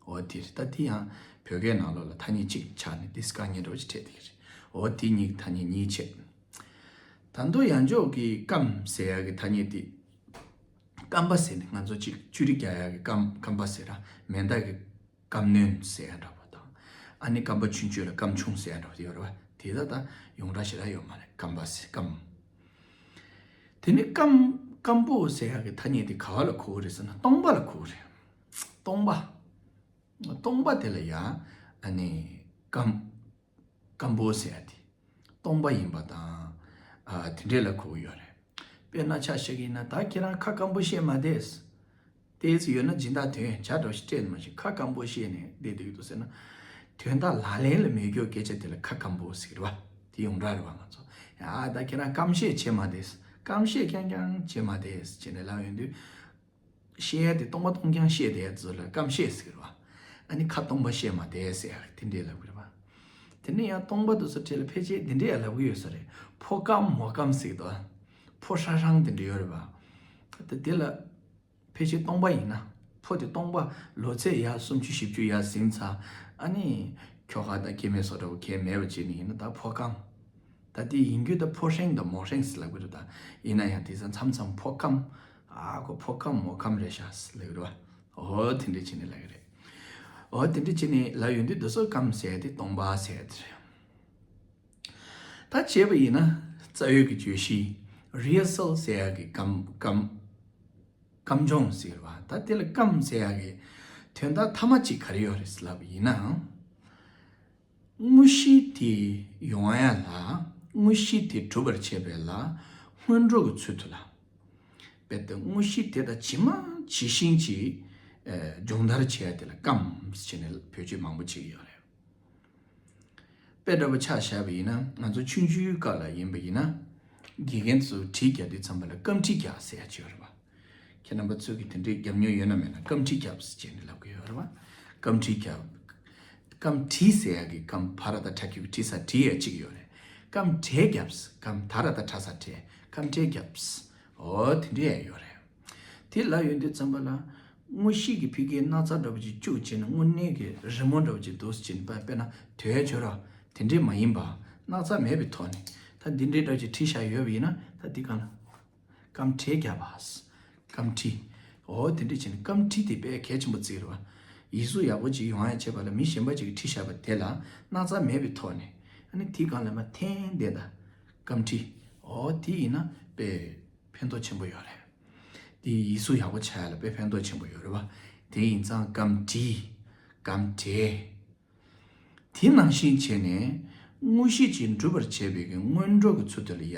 འོ་དེ་རེད། ད་དེ་ཡང་བོད་སྐད་ནང་ལོགས་ལ་ཐ་སྙད་གཅིག་ཆགས་ནས་དེ་དཀའ་ངལ་འདྲ་བོ་ཅིག་འཕྲད་བསྡད་ཀྱི་རེད། འོ་དེ་གཉིས་ཀྱི་ཐ་སྙད་གཉིས་ཕྱེ། ད་མདོ་ཡང་འཇོག་གི་སྐམ་ཟེར་ཡག་གི་ཐ་སྙད་དེ། སྐམ་པ་ཟེར་ནས་ང་ཚོ་གཅིག་ཅུ་རིག་རྒྱག་ཡག་གི་སྐམ་སྐམ་པ་ཟེར་ར། མེ་མདའ་གི་སྐམ་སྣོན་ཟེར་ཡ་འདྲ་པོ་དང་། ཨ་ནི་སྐམ་པ་ཆུང་ཆུང་ལ་སྐམ་ཆུང་ཟེར་ཡ་འདྲ་པོ་དེ་ཡོད་རེད་བ། དེ་ད་ད་ཡོངས་གྲགས་ཞེ་དྲག་ཡོད་མ་རེད། སྐམ་པ་ཟེར་སྐམ། དེ་ནི་སྐམ་སྐམ་པོ་ཟེར་ཡ་གི་ཐ་སྙད་དེ་ག་བ་ལ་གོ་གི་རེད་ཟེར་ན་སྟོང་པ་ལ་གོ་གི་རེད། སྟོང་པ། སྟོང་པ་དེ་ལ་ཡ། ཨ་ནི་སྐམ། སྐམ་པོ་ཟེར་ཡ་དེ། སྟོང་པ་ཡིན་པ་དང་། ཨ་དེ་འདྲས་ལ་གོ་གི་ཡོད་རེད། དཔེར་ན་ཆ་བཞག་གི་ཡིན་ན་ད་ཁྱེད་རང་ཁ་སྐམ་པོ་བཤད་མ་བསྡད། ཏོག་ཙམ་ཡོད་ན་སྦྱིན་བདག་དོན་ཆ་འདྲ་ཞིག་སྤྲད་མ་ཞིག་ཁ་སྐམ་པོ་བཤད་ནས་བསྡད་བསྡད་ཀྱི་འདུག་ཟེར་ན། དོན་དག་ལག་ལེན་ལ་མེད་རྒྱུ་སྐད་ཆ་དེ་ལ་ཁ་སྐམ་པོ་ཟེར་གི་རེད་བ། དེ་ཡོངས་གྲགས་རེད་བ་ང་ཚོ། ཡ་ད་ཁྱེད་རང་སྐམ་བཤད་བྱེད་མ་བསྡད། སྐམ་བཤད་རྐྱང་རྐྱང་བྱེད་མ་བསྡད་ཟེར་ནས་ལབ་ཡོང་དུས། བཤད་ཡ་དེ་སྟོང་པ་སྟོང་རྐྱང་བཤད་བསྡད་ཡ་ཚོ་ལ་སྐམ་བཤད་ཟེར་གི་རེད་བ། ཨ་ནི་ཁ་སྟོང་པ་བཤད་མ་བསྡད་ཟེར་ཡ་དེ་འདྲས་ལབ་གི་རེད་བ། དེ་ནས་ཡང་སྟོང་པ་དེ་ཚོ་གྲས་ལ་ཕལ་ཆེར་འདི་འདྲས་ཡང་ལབ་གི་ཡོད་ས་རེད། ཕོ་སྐམ་མོ་སྐམ་ཟེར་གི་འདུག་ཕོ་ཧྲང་ཧྲང་དེ་འདྲས་ཡོད་རེད་བ། ད་དེ་ལ་ཕལ་ཆེར་སྟོང་པ་ཡིན་ན། ཕོ་དེ་སྟོང་པ་ལོ་ཚད་ཡར་སུམ་ཅུ་བཞི་བཅུ་ཡར་ཟིན་ཚར། ཨ་ནི་ཁྱོ་ག་དང་སྐྱེ་དམན་སོགས་འདྲ་བོ་གང་མེད་པ་བྱས་ནས་ཡིན་ན་ད་ཕོ་སྐམ། ད་དེ་ཡིན་རྒྱུ་ད་ཕོ་ཧྲེང་དང་མོ་ཧྲེང་ཟེར་ལབ་གི་རེད་ད། ཡིན་ན་ཡང་དེང་སང་མཚམས་མཚམས་ཕོ་སྐམ། ཨ་ཁོ་ཕོ་སྐམ་མོ་སྐམ་རེད་ཤག་ཟེར་ལབ་གི་རེད་བ། འོ་དེ་འདྲས་བྱས་ནས་ལབ་གི་རེད། འོ་དེ་འདྲས་བྱས་ནས་ལབ་ཡོང་དུས་འདི་ཚོ་སྐམ་ཟེར་ཡ་དེ་སྟོང་པ་ཟེར་ཡ་དེ་རེད། ད་བྱས་པ་ཡིན་ན་རྩ་བའི་གི་བརྗོད་གཞི་རི་ཧར་སལ་ཟེར་ཡ་གི་སྐམ་སྐམ་སྐམ་སྦྱོང་ཟེར་བ་ད་དེ་ལ་སྐམ་ཟེར་ཡ་གི་དོན་དག་ཐ་མ་གཅིག་ག་རེ་ཡོད་རེད་ཟེར་ལབ་པ་ཡིན་ན། དངོས་གཞི་དེ་ཡོང་ཡ་ལ། དངོས་གཞི་དེ་གྲུབ་པར་བྱེད་པའི་ལ་སྔོན་འགྲོ་གི་ཚུལ་དུ་ལ། དཔེར་ན་དངོས་གཞི་དེ་དང་ཇི་མ་ཇི་བཞིན་གྱིས་ཨེ་སྦྱོང་བརྡར་བྱེད་ཡ་དེ་ལ་སྐམ་ཟེར་ནས་བེད་སྤྱོད་མང་པོ་བྱེད་ཀྱི་ཡོད་རེད། དཔེ་འདྲ་པོ་ཆ་བཞག་པ་ཡིན་ན་ང་ཚོ་ཆུང་ཆུང་སྐབས་ལ་ཡིན་པ་ཡིན་ན། དགེ་རྒན་ཚོས་གྲི་རྒྱག་དུས་ཙམ་པ་ལ་སྐམ་གྲི་རྒྱག་ཟེར་ཡ་ཅིག་ཡོད་རེད་པ། ཁྱེད་རྣམ་པ་ཚོས་ཀྱི་དེ་འདྲའི་རྒྱབ་མྱོང་ཡོད་ན་མེད་ན་སྐམ་གྲི་རྒྱབ་ཟེར་ནས་ལབ་ཀྱི་ཡོད་རེད་པ། སྐམ་གྲི་རྒྱབ། སྐམ་གྲི་ཟེར་ཡ་གི་སྐམ་བ་ར་བཏགས་གྲ་གི་གུ་གྲི་ས་གྲི་ཡ་གཅིག་ཡོད་རེད། སྐམ་གྲི་རྒྱབ། སྐམ་ད་ར་བཏགས་གྲ་ས་གྲི། སྐམ་གྲི་རྒྱབ། འོ་དེ་འདྲ་ཡ་ཡོད་རེད། དེ་ལབ་ཡོང་དུས་ཙམ་པ་ལ། དངོས་གཞི་གི་ཕ་གིའི་སྣག་ཚ་འདྲ་པོ་ཅིག་བཅུག་བྱས་ནས་དངོས་གནས་ཀྱི་རི་མོ་འདྲ་པོ་ཅིག་འདུག་སེ་བྱས་ནས་དཔེ་དཔེར་ན་དོལ་ཆོས་ར་དེ་འདྲས་མ་ཡིན་པ། སྣག་ཚ་མེད་པའི་ཐོག་ནས་ད་འདི་འདྲས་འདྲ་ཅིག་བྲིས་བཞག་ཡོད་པ་ཡིན་ན་ད་འདི་གང་ལ། སྐམ་གྲི་རྒྱབ་པ། སྐམ་གྲི། འོ་དེ་འདྲས་བྱས་ནས་སྐམ་གྲི་དེ་དཔེ་གལ་ཆེན་པོ་བརྩི་རེད་བ། ཡིག་གཟུགས་ཡག་པོ་ཅིག་ཡོང་ཡ་བྱེད་པ་ལ་མི་གཞན་པ་ཅིག་གིས་བྲིས་བཞག་པ་དེ་ལ་སྣག་ཚ་མེད་པའི་ཐོག་ནས་ཨ་ནི་དེ་གང་ལ་མ་འཐེན་བསྡད་ད། སྐམ་གྲི། འོ་དེ་ཡིན་ན་དཔེ་ཕན་ཐོགས་ཆེན་པོ་ཡོད་རེད། དེ་ཡིག་གཟུགས་ཡག་པོ་ཆགས་ཡ་ལ་དཔེ་ཕན་ཐོགས་ཆེན་པོ་ཡོད་རེད་བ། དེ་ཡིན་ཙང་སྐམ་བྲིས། སྐམ་བྲིས། དེ་ནང་བཞིན་བྱས་ནས་དངོས་གཞི་ཅིག་འགྲུབ་པར་བྱེད་པའི་གི་སྔོན་འགྲོ་གི་ཚུལ་དེ་ལ་ཡ།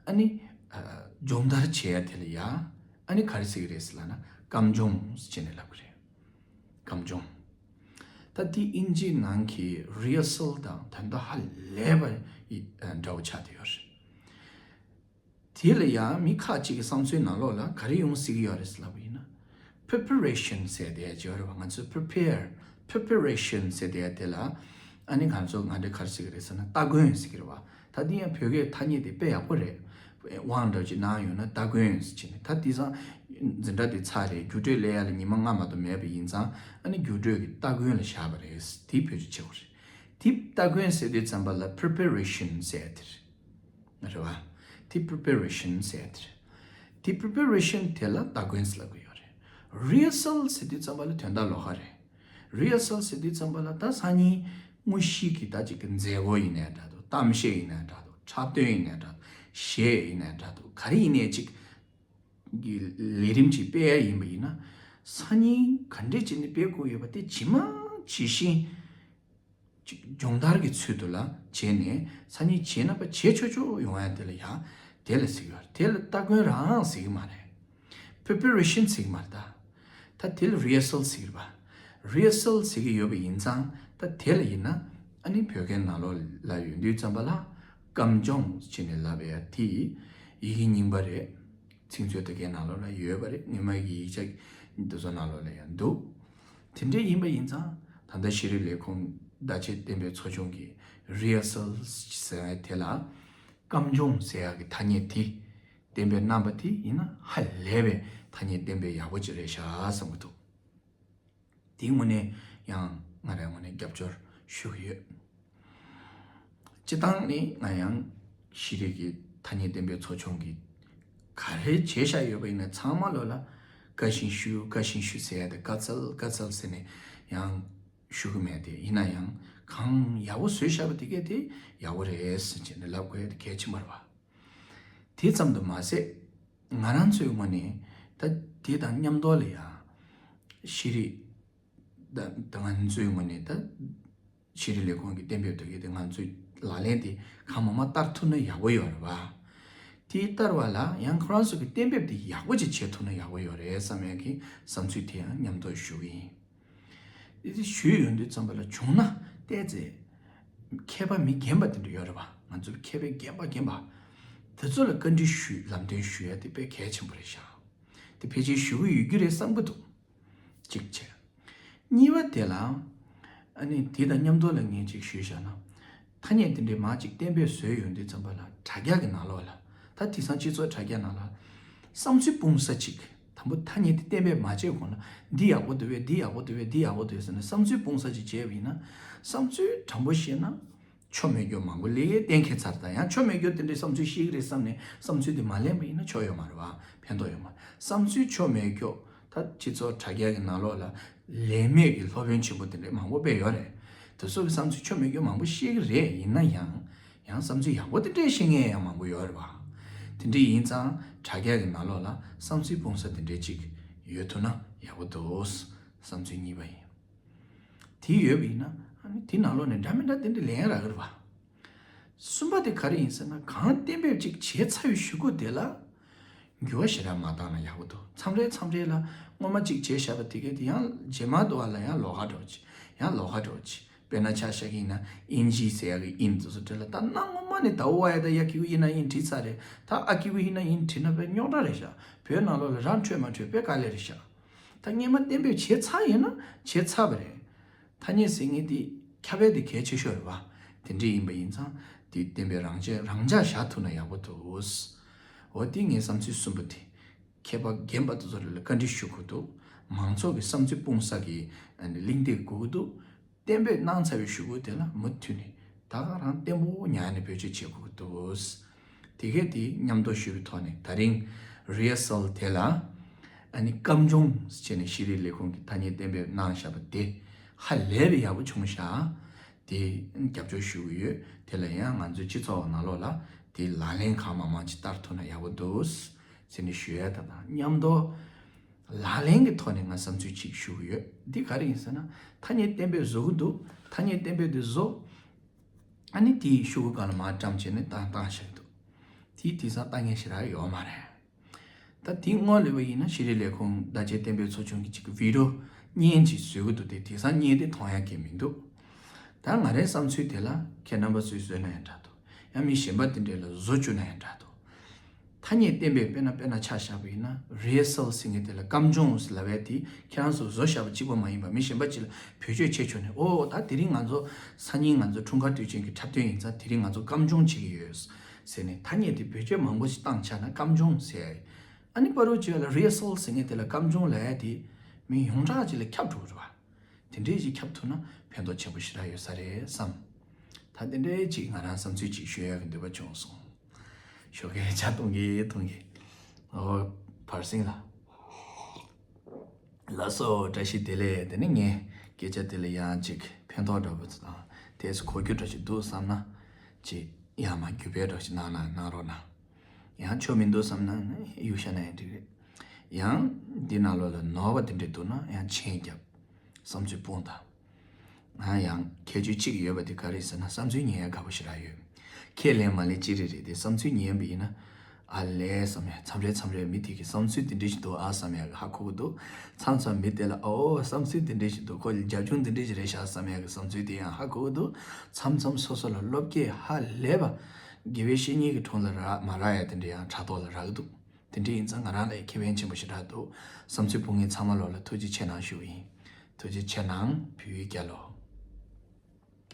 ཨ་ནི། ཨ། སྦྱོང་བརྡར་བྱེད་ཡ་དེ་ལ་ཡ། ཨ་ནི་ག་རེ་ཟེར་གི་རེད་ཟེར་ལབ་ན་སྐམ་སྦྱོང་ཟེར་ནས་ལབ་གི་རེད། སྐམ་སྦྱོང་། ད་དེ་དབྱིན་ཇིའི་ནང་གི་rehearsal་དང་དོན་དག་ཧ་ལས་པ་ཡི་ཨ་འདྲ་བོ་ཆགས་བསྡད་ཡོད་རེད། དེ་ལ་ཡང་མི་ཁག་ཅིག་གི་བསམ་ཚུལ་ནང་ལོགས་ལ་ག་རེ་ཡོང་སྲིད་ཀྱི་ཡོད་རེད་ཟེར་ལབ་པ་ཡིན་ན། preparation་ཟེར་དེ་ཡ་ཅིག་ཡོད་རེད་བ། ང་ཚོས་prepare preparation ཟེར་དེ་ཡ་དེ་ལ། ཨ་ནི་ང་ཚོ་ང་འདྲ་ག་རེ་ཟེར་གི་རེད་ཟེར་ན་སྟ་གོན་ཟེར་གི་རེད་བ། ད་དེ་ཡང་བོད་སྐད་ཐ་སྙད་དེ་དཔེ་ཡག་པོ་རེད། དབང་འདྲ་ཅིག་གནང་ཡོང་ན་སྟ་གོན་ཟེར་གྱི་ནི་ད་དེང་སང་འཛིན་གྲྭ་དེ་ཚར་རེད། རྒྱུགས་སྤྲོད་སླེབས་ཡ་ལ་ཉི་མ་ལྔ་མ་གཏོགས་མེད་པ་ཡིན་ཙང་ཨ་ནི་རྒྱུགས་སྤྲོད་ཀྱི་སྟ་གོན་ལ་བཞག་པ་རེད། དེ་བེད་སྤྱོད་བྱེད་དགོས་རེད། དེ་སྟ་གོན་ཟེར་དུས་ཙམ་པ་ལ་preparation ཟེར་དེ་རེད། རེད་བ། དེ་preparation ཟེར་དེ་རེད། དེ་preparation དེ་ལ་སྟ་གོན་ཟེར་ལབ་ཀྱི་ཡོད་རེད། rehearsal ཟེར་དུས་ཙམ་པ་ལ་དོན་དག་ལོགས་ཀ་རེད། rehearsal ཟེར་དུས་ཙམ་པ་ལ་ད་སང་ཉིན་དངོས་གཞི་གི་ད་ཅིག་གི་མཛད་སྒོ་ཡིན་ནའི་འདྲ་འདུག་གཏམ་བཤད་ཡིན་ནའི་འདྲ་འདུག་འཁྲབ་སྟོན་ཡིན་ནའི་འདྲ་འདུག་གཞས་ཡིན་ནའི་འདྲ་འདུག་ག་རེ་ཡིན་ནའི་ཅིག་གི་ལས་རིམ་ཅིག་སྤེལ་ཡ་ཡིན་པ་ཡིན་ན། སང་ཉིན་ག་འདྲས་བྱས་ནས་སྤེལ་དགོས་ཡོད་པ་དེ་ཇི་མ་ཇི་བཞིན་ཅིག་སྦྱོང་བརྡར་གྱི་ཚུལ་དུ་ལ་བྱས་ནས་སང་ཉིན་བྱས་ན་པ་བྱེད་ཆོག་ཆོག་ཡོང་ཡ་དེ་ལ་ཡ་དེ་ལ་ཟེར་གྱི་ཡོད་རེད། དེ་ལ་སྟ་གོན་རང་ཟེར་གྱི་མ་རེད། preparation ཟེར་གྱི་མ་རེད་ད། ད་དེ་ལ་rehearsal ཟེར་གྱི་རེད་པ། rehearsal ཟེར་གྱི་ཡོད་པ་ཡིན་ཙང་ད་དེ་ལ་ཡིན་ན་ཨ་ནི་བོད་སྐད་ནང་ལོགས་ལ་ཡོད་དུས་ཙམ་པ་ལ་སྐམ་སྦྱོང་བྱས་ནས་ལབ་ཡ་དེ་ཡི་གེ་རྙིང་པ་རེད། ཚིག་མཛོད་དེ་གའི་ནང་ལོགས་ལ་ཡོད་པ་རེད། སྔོན་མ་གི་ཡིག་ཆ་འདི་ཚོ་ནང་ལོགས་ལ་ཡང་འདུག་དེ་འདྲས་ཡིན་པ་ཡིན་ཙང་ད་ལྟ་ཤེས་རིག་ལས་ཁུངས་བརྡ་ཆད་གཏན་འབེབས་ཚོགས་ཆུང་གི་rehearsal ཟེར་བའི་དེ་ལ་སྐམ་སྦྱོང་ཟེར་ཡག་གི་ཐ་སྙད་དེ་གཏན་འབེབས་གནང་པ་དེ་ཡིན་ན་ཧ་ལས་པའི་ཐ་སྙད་གཏན་འབེབས་ཡག་པོ་ཅིག་རེད་ཤག་བསམ་གྱི་འདུག་དེའི་ངོས་ནས་ཡང་ང་རའི་ངོས་ནས་རྒྱབ་སྐྱོར་ཞུ་གི་ཡོད། སྤྱི་བཏང་ནི་ང་ཡང་ཤེས་རིག་གི་ཐ་སྙད་གཏན་འབེབས་ཚོགས་ཆུང་གིས་ག་རེ་བྱས་བཞག་ཡོད་པ་ཡིན་ན་ཚང་མ་ལོ་ལ་དགའ་བཞིན་ཞུ་དགའ་བཞིན་ཞུ་ཟེར་ཡ་དེ་དཀའ་ཚལ་དཀའ་ཚལ་ཟེར་ནས་ཡང་ཞུ་གི་མེད་དེ། ཡིན་ན་ཡང་གང་ཡག་པོ་བཟོས་བཞག་པ་དེ་གས་དེ་ཡག་པོ་རེད་ཟེར་བྱས་ནས་ལབ་དགོས་ཡ་དེ་གལ་ཆེན་པོ་རེད་བ། དེ་ཙམ་དུ་མ་ཟད། ང་རང་ཚོའི་ངོས་ནས་ད་དེ་དང་མཉམ་དུ་ལ་ཡང་ཤེས་རིག་ད་ད་ང་ཚོའི་ངོས་ནས་ད་ཤེས་རིག་ལས་ཁུངས་ཀྱི་གཏན་འབེབས་དེ་གའི་དེ་ང་ཚོའི་ལག་ལེན་དེ་གང་མང་མང་བསྟར་ཐུབ་ན་ཡག་པོ་ཡོད་རེད་བ། དེ་བསྟར་བ་ལ་ཡང་ཁོ་རང་ཚོ་གི་གཏན་འབེབས་དེ་ཡག་པོ་ཅིག་བྱེད་ཐུབ་ན་ཡག་པོ་ཡོད་རེད་བསམ་ཡག་གི་བསམ་ཚུལ་དེ་ཡང་མཉམ་དུ་ཞུ་གི་ཡིན། དེ་ཞུས་ཡོང་དུས་ཙམ་པ་ལ་བྱུང་ན་བལྟས་ཚེ། མཁས་པ་མི་རྒན་པ་དེ་འདྲ་ཡོད་རེད་བ། ང་ཚོའི་མཁས་པའི་རྒན་པ་རྒན་པ། དེ་ཚོ་ལ་བཀའ་འདྲི་ཞུས་ལམ་སྟོན་ཞུ་ཡ་དེ་དཔེ་གལ་ཆེན་པོ་རེད་ཤག་དེ་ཕལ་ཆེར་ཞུ་གི་ཡོད་རྒྱུ་རེད་བསམ་གྱི་འདུག་གཅིག་བྱས། གཉིས་པ་དེ་ལ། ཨ་ནི་དེ་དང་མཉམ་དུ་ལ་ངས་གཅིག་ཞུས་བཞག་ན། ཐ་སྙད་དེ་འདྲའི་མར་གཅིག་གཏན་འབེབས་བཟོས་ཡོང་དུས་ཙམ་པ་ལ་དྲ་རྒྱ་གི་ནང་ལོགས་ལ། ད་དེང་སང་སྤྱི་ཚོགས་དྲ་རྒྱ་ནང་ལ། བསམ་ཚུལ་སྤུངས་ས་གཅིག་དང་པོ་ཐ་སྙད་དེ་གཏན་འབེབས་མ་བྱས་གོང་ལ་འདི་ཡག་པོ་འདུག་བས། འདི་ཡག་པོ་འདུག་བས། འདི་ཡག་པོ་འདུག་བས་ཟེར་ནས་བསམ་ཚུལ་སྤུངས་ས་ཅིག་བྱས་པ་ཡིན་ན། བསམ་ཚུལ་དྲང་པོ་བཤད་ན། ཆོ་མེད་རྒྱུ་མང་པོ་སླེབས་གཏན་འཁེལ་ཚར། ད་ཡང་ཆོ་མེད་རྒྱུ་དེ་འདྲའི་བསམ་ཚུལ་བཤད་ཀྱི་རེད་བསམ་ནས་བསམ་ཚུལ་དེ་མ་ལེན་པ་ཡིན་ན་ཆོ་ཡོད་མ་རེད་བ། ཕན་ཐོགས་ཡོད་མ་རེད། བསམ་ཚུལ་ཆོ་མེད་རྒྱུ་ད་སྤྱི་ཚོགས་དྲ་རྒྱ་གི་ནང་ལོགས་ལ་ལས་མེད་ཀྱི་སློབ་དཔོན་ཆེན་པོ་དེ་འདྲའི་མང་པོ་དཔེ་ཡོད་རེད། དེ་ཚོ་གི་བསམ་ཚུལ་ཆོ་མེད་རྒྱུ་མང་པོ་བཤད་ཀྱི་རེད། ཡིན་ན་ཡང་། ཡང་བསམ་ཚུལ་ཡག་པོ་དེ་འདྲའི་བཤད་མཁན་ཡང་མང་པོ་ཡོད་རེད་བ། དེ་འདྲ་ཡིན་ཙང་དྲ་རྒྱ་གི་ནང་ལོགས་ལ་བསམ་ཚུལ་སྤུངས་ས་དེ་འདྲའི་ཅིག་ཡོད་ཐུབ་ན་ཡག་པོ་འདུག་བསམ་ཚུལ་གཉིས་པ་ཡིན། དེ་ཡོད་པ་ཡིན་ན་ཨ་ནི་དེ་ནང་ལོགས་ནས་འདྲ་མི་འདྲ་དེ་འདྲ་ལེན་རག་གི་རེད་བ། གསུམ་པ་དེ་ག་རེ་ཡིན་ཟེར་ན་གང་གཏན་འབེབས་ཅིག་བྱས་ཚར་བའི་གཞུག་གུ་དེ་ལ་འགྱུར་བ་ཞེ་དྲག་མ་བཏང་ན་ཡག་པོ་འདུག་མཚམས་རེ་མཚམས་རེ་ལ་སྔོན་མ་ཅིག་བྱས་བཞག་པ་དེ་གས་དེ་ཡང་རྗེས་མ་དུ་བ་ལ་ཡང་ལོགས་ཀ་འགྲོ་ཅིག་ཡང་ལོགས་ཀ་འགྲོ་ཅིག་དཔེར་ན་ཆ་བཞག་གི་ཡིན་ན་ཨིན་ཇི་ཟེར་ཡག་གི་ཨིན་དེ་ཚོ་བྲིས་ལ་ད་གནའ་སྔོན་མ་ནས་ད་འོ་ཨ་ཡ་ད་ཡ་གི་གུ་ཨི་ན་ཨིན་བྲིས་ཚར་རེད། ད་ཨ་གི་གུ་ཨི་ན་ཨིན་བྲིས་ན་དཔེ་རྙོག་དྲ་རེད་ཤག་བོད་ནང་ལོགས་ལ་ར་འཕྲོད་མ་འཕྲོད་དཔེ་དཀའ་ལས་རེད་ཤག་ད་སྔོན་མ་གཏན་འབེབས་བྱས་ཚར་ཡིན་ན་བྱས་ཚར་བ་རེད། ཐ་སྙད་ཟེར་མཁན་དེ་ཁྱབ་སྤེལ་དེ་གལ་ཆེ་ཤོས་རེད་བ། དེ་འདྲ་ཡིན་པ་ཡིན་ཙང་དེ་གཏན་འབེབས་རང་བྱས་རང་འཇགས་བཞག་ཐུབ་ན་ཡག་པོ་འདུག་འོ་དེ་ངའི་བསམ་ཚུལ་གསུམ་པོ་དེ། མཁས་པ་རྒན་པ་དེ་ཚོ་ལ་བཀའ་འདྲི་ཞུ་དགོས་འདུག་མང་ཚོགས་ཀྱི་བསམ་ཚུལ་སྤུངས་ས་གི་གླེང་སྟེགས་དགོས་ཀྱི་འདུག་གཏན་འབེབས་གནང་ཚར་བའི་གཞུག་གུ་དེ་ལ་མུ་མཐུད་ནས་ད་ག་རང་བརྟན་པོ་ཉར་ནས་བེད་སྤྱོད་བྱེད་དགོས་ཀྱི་འདུག་དེ་གས་དེ་མཉམ་དུ་ཞུ་བའི་ཐོག་ནས་ད་རིང་rehearsal དེ་ལ་ཨ་ནི་སྐམ་སྦྱོང་ཟེར་ནས་ཤེས་རིག་ལས་ཁུངས་ཀྱི་ཐ་སྙད་གཏན་འབེབས་གནང་བཞག་པ་དེ་ཧ་ལས་པའི་ཡག་པོ་བྱུང་ཤག་དེ་རྒྱབ་སྐྱོར་ཞུ་གི་ཡོད། དེ་ལ་ཡང་ང་ཚོའི་སྤྱི་ཚོགས་ནང་ལོགས་ལ་ དེ་ལག་ལེན་གང་མང་མང་ཅིག་བསྟར་ཐུབ་ན་ཡག་པོ་འདུག་ཟེར་ནས་ཞུ་ཡ་དང་། མཉམ་དུ་ལག་ལེན་གྱི་ཐོག་ནས་ང་བསམ་ཚུལ་ཅིག་ཞུ་གི་ཡོད། འདི་ག་རེ་ཡིན་ཟེར་ན། ཐ་སྙད་གཏན་འབེབས་བཟོ་གི་འདུག་ཐ་སྙད་གཏན་འབེབས་དེ་བཟོ། ཨ་ནི་དེའི་ཤོག་གུ་སྒང་ལ་མར་བཀྲམ་བྱས་ནས་བཏང་བཏང་བཞག་གི་འདུག་དེའི་དེང་སང་ལྟ་མཁན་ཞེ་དྲག་ཡོད་མ་རེད། ད་དེ་སྔོན་ལ་བ་ཡིན་ན་ཤེས་རིག་ལས་ཁུངས་བརྡ་ཆད་གཏན་འབེབས་ཚོགས་ཆུང་གི་ཅིག་བི་ཌི་ཡོ་བརྙན་ཅིག་བཟོས་ཀྱི་འདུག་དེ་དེང་སང་བརྙན་དེ་མཐོང་ཡ་གི་མི་འདུག་ད་ང་རའི་བསམ་ཚུལ་དེ་ལ་ཁྱེད་རྣམ་པ་ཚོས་བཟོས་ན་ཡང་འདྲ་འདུག་ཡང་མི་གཞན་པ་དེ་འདྲས་ལ་བཟོ་བཅུག་ན་ཡང་འདྲ་འདུག་ཐ་སྙད་གཏན་འབེབས་དཔེར་ན་དཔེར་ན་ཆ་བཞག་པ་ཡིན་ན། རི་ཧར་སལ་ཟེར་མཁན་དེ་ལ་སྐམ་སྦྱོང་ཟེར་ལབ་ཡ་དེ་ཁྱེད་རང་ཚོ་བཟོ་བཞག་པ་གཅིག་པ་མ་ཡིན་པ་མི་གཞན་པ་ཅིག་ལ་བེད་སྤྱོད་བྱེད་ཆོག་ནས། ཨོ་ད་དེ་རིང་ང་ཚོ་སང་ཉིན་ང་ཚོ་འཁྲུངས་སྐར་དུས་ཆེན་གྱི་འཁྲབ་སྟོན་ཡིན་ཙང་དེ་རིང་ང་ཚོ་སྐམ་སྦྱོང་བྱེད་ཀྱི་ཡོད་ཟེར་ནས་ཐ་སྙད་དེ་བེད་སྤྱོད་མང་པོ་ཞིག་བཏང་ཆགས་ན་སྐམ་སྦྱོང་ཟེར་ཡ་ཡིན། ཨ་ནི་བར་དུ་བྱས་ལ་རི་ཧར་སལ་ཟེར་མཁན་དེ་ལ་སྐམ་སྦྱོང་ལབ་ཡ་དེ་མི་ཡོངས་གྲགས་ཅིག་ལ་ཁྱབ་འགྲོ་གི་རེད་བ། དེ་འདྲས་ཞིག་ཁྱབ་ཐུབ་ན་ཕན་ཐོགས་ཆེན་པོ་ཞེ་དྲག་ཡོད་ས་རེད་བསམ། ད་དེ་འདྲས་ཅིག་ང་རང་བསམ་ཚུལ་ཅིག་ཞུ་ཡག་གི་འདོད་པ་བྱུང་སོང་། ཞོགས་ཀས་ཇ་འཐུང་གི་འཐུང་གི། ཨོ། བར་སེང་ལ། ལགས་སོ། བཀྲ་ཤིས་བདེ་ལེགས། དེ་ནས་ངས་སྐད་ཆ་དེ་ལ་ཡང་ཅིག་ཕན་ཐོགས་འདྲ་པོ་དང་དེས་གོ་རྒྱུ་འདྲ་ཞིག་འདུག་བསམ་ན། ཅིག་ཡང་མ་བརྒྱུད་སྤེལ་འདྲ་ཞིག་གནང་ན་གནང་རོགས་གནང་། ཡང་ཆོ་མི་འདུག་བསམ་ན་ཡུག་བཤད་ན་ཡང་འགྲིག་རེད། ཡང་འདི་ནང་ལོགས་ལ་ནོར་བ་དེ་འདྲས་འདུག་ན་ཡང་མཆན་རྒྱབ། བསམ་ཚུལ་སྤུངས་དང་། ང་ཡང་ཁྱད་ཆོས་གཅིག་ཡོད་པ་དེ་ག་རེ་ཟེར་ན་བསམ་ཚུལ་ཉན་ཡ་དགའ་པོ་ཞེ་དྲག་ཡོད། ཁས་ལེན་མ་ལེན་ཅི་རེད་རེད་དེ་བསམ་ཚུལ་ཉན་པ་ཡིན་ན། ཨ་ལས་བསམ་ཡ། མཚམས་རེ་མཚམས་རེ་མི་དེ་གི་བསམ་ཚུལ་དེ་འདྲས་ཞིག་འདུག་ཨ་བསམ་ཡ་གི་ཧ་གོ་གི་འདུག་མཚམས་མཚམས་མི་དེ་ལ་ཨོ་བསམ་ཚུལ་དེ་འདྲས་ཞིག་འདུག་ཁོ་ལ་རྒྱབ་ལྗོངས་དེ་འདྲས་ཞིག་རེད་ཤག་བསམ་ཡ་གི་བསམ་ཚུལ་དེ་ཡང་ཧ་གོ་གི་འདུག་མཚམས་མཚམས་སོ་སོ་ལ་བློ་སྐྱེད་ཧ་ལས་པ། དགེ་བའི་བཤེས་གཉེན་གྱི་དྲུང་ལ་རག་མ་རག་ཡ་དེ་འདྲས་ཡང་དྲ་ཐོག་ལ་རག་གི་འདུག་དེ་འདྲས་ཡིན་ཙང་ང་རང་ལ་ཁེ་ཕན་ཆེན་པོ་ཞེ་དྲག་འདུག་བསམ་ཚུལ་སྤུངས་མཁན་ཚང་མ་ལོག་ལ་ཐུགས་རྗེ་ཆེ་གནང་ཞུ་ཡིན། ཐུགས་རྗེ་ཆེ་གནང་བུའི་རྒྱལ་ལོ།